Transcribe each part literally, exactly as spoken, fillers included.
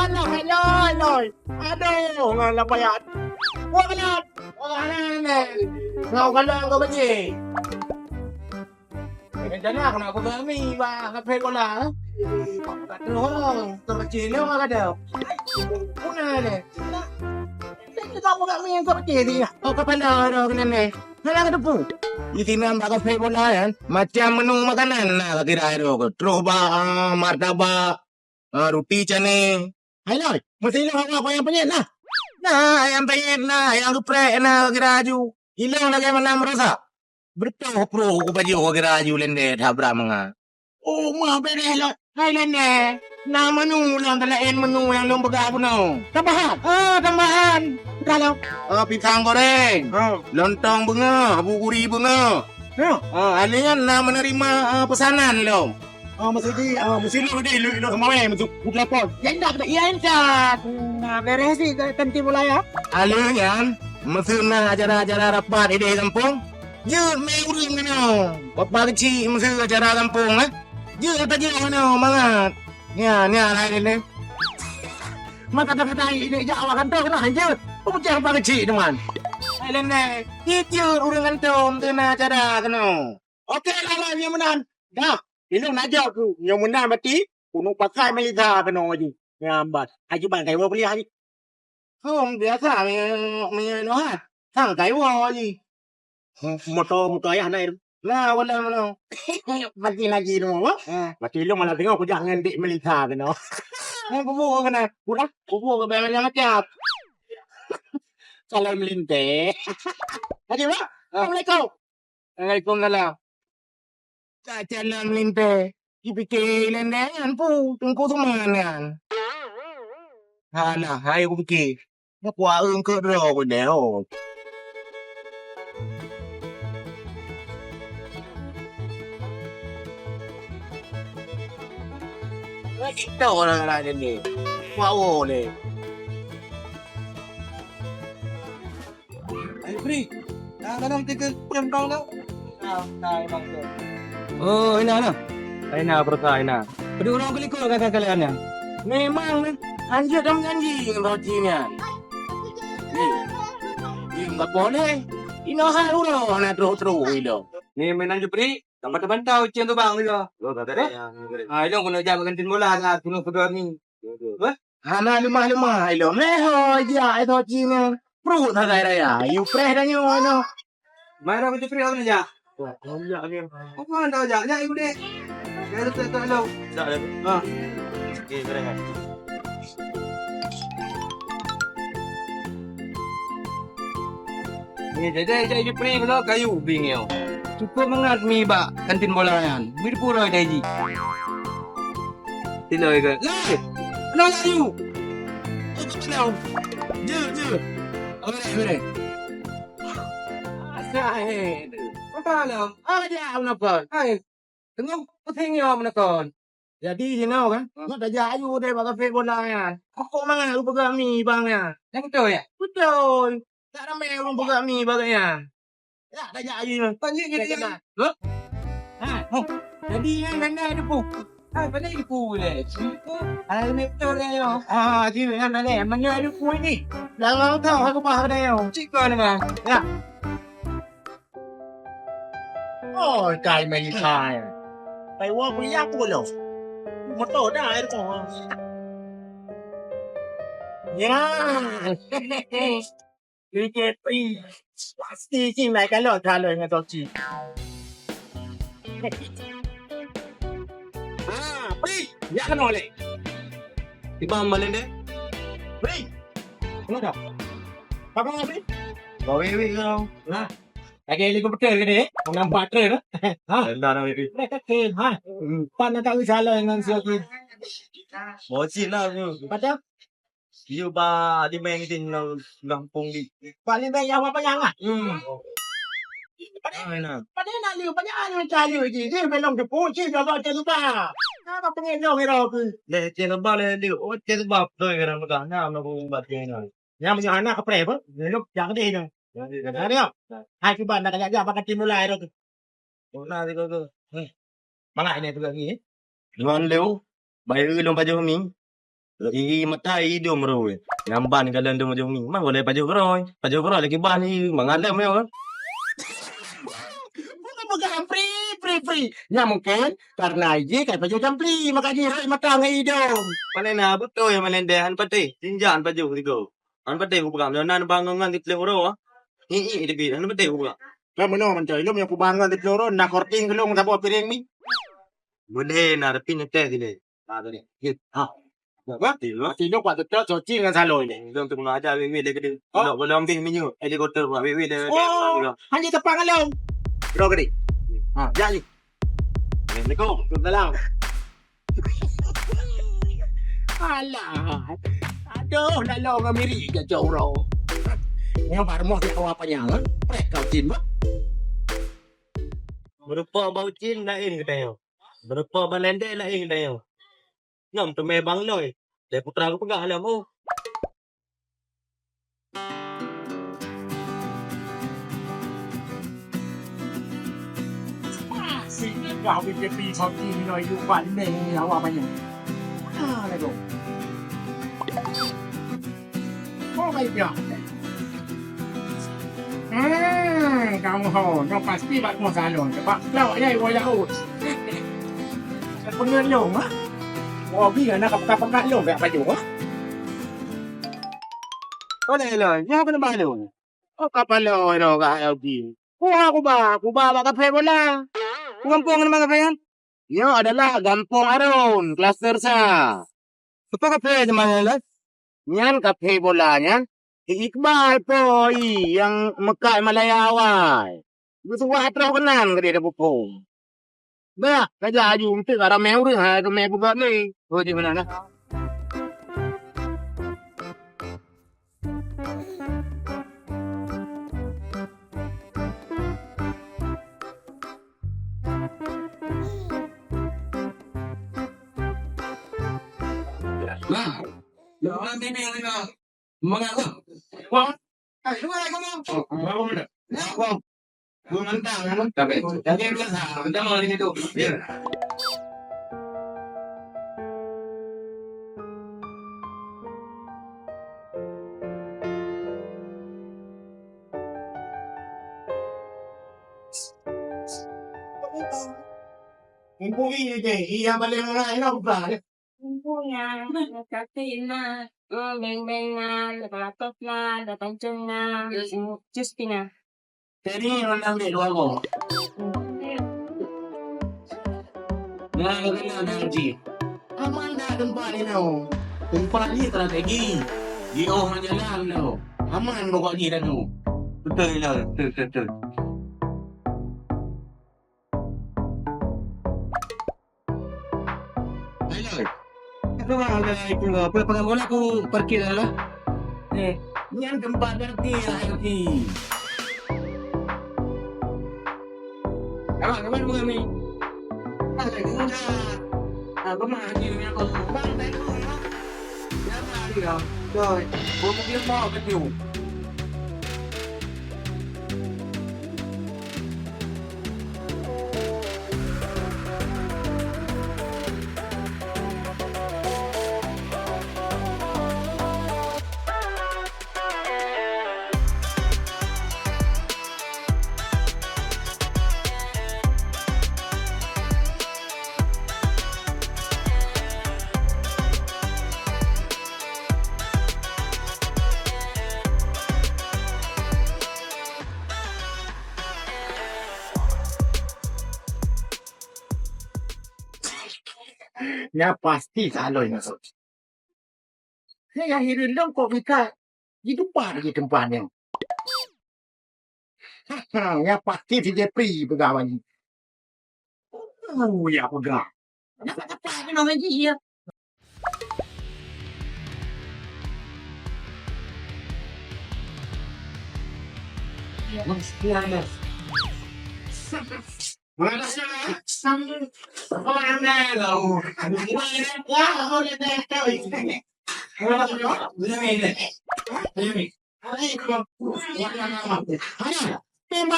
Alah, hai lôi, lôi. Aduh, ngon lapayat. Wah, galak. Wah, galak. Ngon galak kau benci. Rencana kena aku bami bah kafe bola. Kat tu, oh, kecil dia orang ada. Mana ni? Kita mau kat main kau kecil dia. Oh, kapan dah ada kena ni? Mana ada pun? Di sini nampak kafe bola kan? Macam menu makanan lah kira itu. Terus bah, ah, martabak, ah, roti canai. Hai lôi, mesti ilong awak ayam penyet nah. Nah, ayam penyet nah, ayam geprek nah, kira aju. Ilong lagi mana merasa? Betul pro ku baju kira aju lende habra menga. Oh, mah beres lôi. Hai lende. Nah, menu ulang lain menu yang lom peugah bunoe. Tambahan. Ah, tambahan. Kalau ah, pisang goreng. Ah. Lontong bunga, abu guri bunga. Ya. Ah, alian na menerima ah, pesanan lom. Ah, maksud dia, ah, mesti lu deh, lu, lu sama eh, maksud ku telepon. Ya, indak, ya, indak. Nah, beres sih, ganti bola ya. Alian, maksud na acara-acara rapat di kampung. Jeuet mé ureueng keunoe. Bapa keuchik meuseu acara gampông, eh. Jeuet tajoe keunoe mangat. Nya, nya laén ni. Mata kata ini jak awak kantor keunoe hanjeuet. Peucah bapa keuchik teuma. Laén ni. Jeuet ureueng kantor meuseu na acara keunoe. Oke lah, lah, nyoe meunan. Dah, ilong najak ku. Nyoe meunan berarti keuneuk pakai Melissa keunoe jih. Nya ban. Haji ban kai woe kuliah jih. Hom biasa meunyoe nohat. Sang kai woe jih. Moto, moto ayah na itu. Nah, wala mono. Mati lagi tu. Ha. Mati lu malah tengok kujak ngan dik Melissa kena. Nah, kubu kena. Kudah, kubu ke bayar macam. Salam linte. Haji, Pak. Assalamualaikum. Waalaikumsalam. Caca lam linte. Ipike ilende nyan pu, teungku teuma nyan. Halah, hai kupike. Nyoe kuaeung keu droe ku deh, oh. Kita orang lain ni. Kuawo ni. Ayo, Pri. Nah, kadang tiga jam kau lah. Nah, nah, emang tu. Oh, ina, ina. Ina, berusaha, ina. Pedih orang kali kau kata kalian ya. Memang ni, anjir dong janji dengan Roji ni. Ni, ni enggak boleh. Ina hal uroh nak terus-terus ilo. Ni main anjir Pri. Tambah terbantau ceng tu bang ilo. Lo kata yang. Ah, ilo kena jaga kantin bola dah, kena pegang ni. Hana leumah-leumah ilong. Lehoi jak esok cina. Pruet sagai raya. Yu preh tanyoe nyoe. Mai dah beutôi preh awak jak. Apa anda jak? Jak ibu dek. Saya tak tak tahu. Tak ada. Ha. Okey, beres. Ni jadi jadi preh kalau kayu bing yo. Cukup mangat mi bak kantin bola nyan. Mi pura daji. Tiloi ke? Lai! Kenapa laju? Apa kenal? Je, je. Apa ni, apa ni? Asal eh. Apa alam? Apa dia apa nak? Hai. Tengok pusing ya apa nak? Jadi you know kan? Nak tajak ayu deh bak kafe bola kan. Kok mangat lu pegang mi bang ya? Yang betul ya? Betul. Tak ramai orang pegang mi bang ya. Ya, tajak ayu. Tanya jadi. Ha? Oh. Jadi yang mana ada pu? Ah, mana ada pu le? Ada ni betul le yo. Ah, di mana le? Mana ada pu ni? Dalam tahu aku bah ada yo. Cik kau ni mah. Ya. Oh, kai main kai. Kai wo kuliah pun lo. Motor dah air kau. Ya. P J P. Pasti cing lai kalon calon ngon toci. Ah, Pri, ya kena oleh. Tiba malin deh. Pri. Kenapa? Apa ngapi? Gawe wik kau. Nah. Lagi helikopter ke ni? Nampak truk. Ha? Rendah nak wik. Nak kaki, ha? Pan nak tahu salah dengan siapa. Bocil lah tu. Macam? Dia ba di main tin gampung di. Paling banyak apa yang ah? Hmm. Padahal nak liu, padahal nak liu je. Dia belum dipuji jaga cerita. Apa pengen dong hero tu? Leh cerita leh liu. Oh cerita betul kena pegang. Nah, nak buat dia. Yang punya anak kepre apa? Belum yang dia. Ada dia. Hai cuba nak kajak apa kati mulai tu. Oh, nah dia tu. Malah ini tu lagi. Ngon leu, bayeue lôn pajoh mi. I, i mata, i idong rô. Nyang ban galon dong ujong mi. Mah boleh pajoh keurôi. Pajoh keurôi lagi ban i mangalem yo. Bukan peugah free, free, free. Nya mungkin karena jih ka pajoh campli, maka jih rhot mata ngon idong. Malena beutôi, malendeh, han patéh. Jinjak han pajoh sigoe. Han patéh kupeugah, nyoe nan bangon ngon siplôh uroe, ah. Hi, hi, teubiet, han patéh kupeugah. Ka meunoe mantong, ilôn nyang kubangon siplôh uroe, na korting keu lôn saboh piréng mi. Boleh na, tapi neuteh sini. Ha, tadi. Ha. Apa? Tilo. Tilo kuat betul, soci dengan salon ni. Ilôn tu mengajar wék-wék dia gede. Oh. Belum, belum habis minyak. Helikopter buat wék-wék dia. Oh, hanya tepang along. Bro gede. Ha, jadi. Assalamualaikum. Waalaikumsalam. Alah. Aduh, lalu ngamiri ke jauh. Yang baru mau dia awak panjang, ha? Prek kau tin, bah. Berupa bau cin lain katanya. Berupa balendeh lain katanya. Nyoe teumé bang lôi. Lé putra geupeugah lom, oh. Sehingga B J P soti nyoe yue buat lé nyawa banyak. Ah, lagu. Oh my God. Hmm, kamu ho, nyoe pasti bak tuah salon. Sebab kau ya iwa laut. Pengen long, ha? Hobi anak pekat-pekat long, kayak baju, ha? Oh, dah elok. Nyoe apa nambah long? Oh, kapal long, elok, gak L G. Kuba, kuba, kuba bak kafe bola. Ku gampông nama kafe nyan? Nyoe adalah Gampông Aron, kluster sa. Apa kafe teuma nyan, Lai? Nyan kafe bola nyan. Iqbal po i nyang meukat Malaya awai. Geusuwah troh keunan keudeh tapeuphom. Bah, ka jak aju, eunteuk ka ramé ureueng, hai ramé peugah lé. Oh, di mana nah? Nah, ya, orang bimbing ni, nah. Mangat tu. Wah. Eh, dua ekor bang. Oh, berapa benda? Nah, bang. Dua mentang, kan? Tapi, tapi biasa, mentang orang itu. Ya. Mumpung iya je, iya balik mulai, nampak. Mumpung ya, kasih na, beng-beng na, lepas na, lepas na, jus pina. Jadi, orang ambil dua orang. Nah, kena dah haji. Aman dah tempat ni tau. Tempat ni strategi. Di oh jalan tau. Aman pokok ni dah tu. Betul lah, betul, betul, betul. Hai, Loi. Apa bang, ada itu apa, pegang bola aku parkir lah. Eh, nyan tempat berarti ya, Yoki. Abang, abang, abang ni. Ada juga. Ah, gemah ni, ni aku. Bang, tengok, ya. Jangan, ya. Loi, mau pergi mau ke tu? Nyan pasti salah nyan. Saya hireuen lom kok mita di depan di tempat nyan. Ha, nyan pasti si Jepri peugah bak nyan. Oh, ya peugah. Kenapa tepat kena ngaji ya? Memang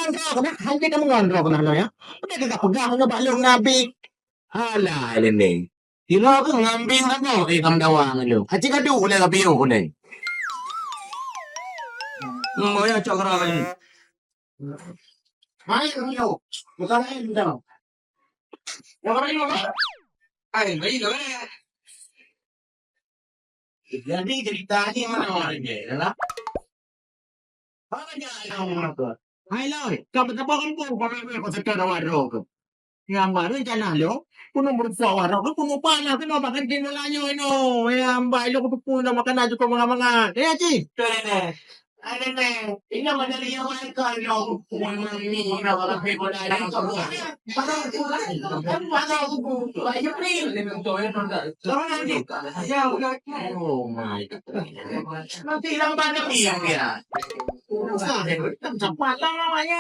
droe keunan, hana deungon droe keunan, ya. Udah geujak peugah ngon bak lôn Nabi. Alah, Lening. Kira ke ngambing saja, eh, kam dawa ngan lu. Aci kadu ulai ka piôh ulai. Hmm, boya cok kera ni. Hai, piôh. Bukan lain dah. Bukan lain, bukan. Hai, baik lah, eh. Jadi cerita ni mana orang dia, lah? Hai lôi, ka beuteupeue kampung, ka beuteupeue ka seutôt awak droe keuh. Nyang ba rencana lôn, keuneuk meurumpok awak droe keuh, keuneuk panas keunoe bak kantin Meulayu inoe. Nyang ba ilôn kuteupeue lôn makanan jukông mangat-mangat. Ya, Cik? Beutôi, Nenek. Hai, Nenek. Inoe ka jadi awak ikan lôn. Mami, inoe ka pergi bola inoe. Padahal aku, padahal aku, Pak Jibril. Oh my God. Nanti lambat lagi ya, ya. Macam mana namanya?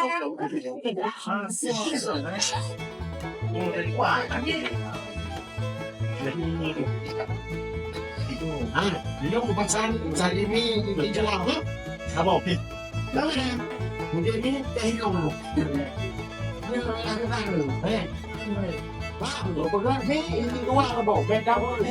Ah, dia bukan sal-, salimi di jalan tu. Apa? Tahu dah. Mungkin ni teh hitam. Eh. Bang, lu pegang ni, ini dua kebau. Beda pun.